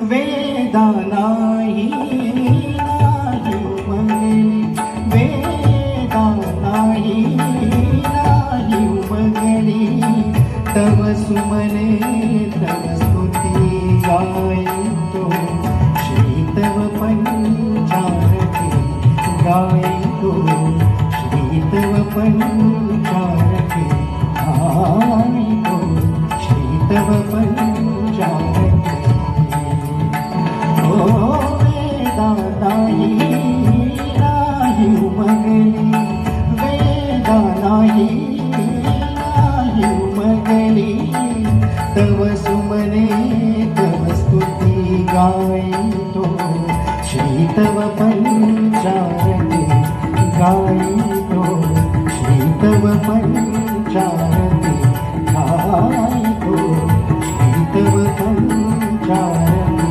वेदा नाही नाही उमगली, वेदा नाही नाही उमगली, तव सुमने तव स्तुती गायतो, श्री तव पंचारती गायतो, श्री तव पंचारती गायतो, श्री तव पंचारती. ओ वेदा नाही नाही उमगली, वेदा नाही नाही उमगली, तव सुमने तव स्तुती गायतो, श्री तव पंचारती गायतो.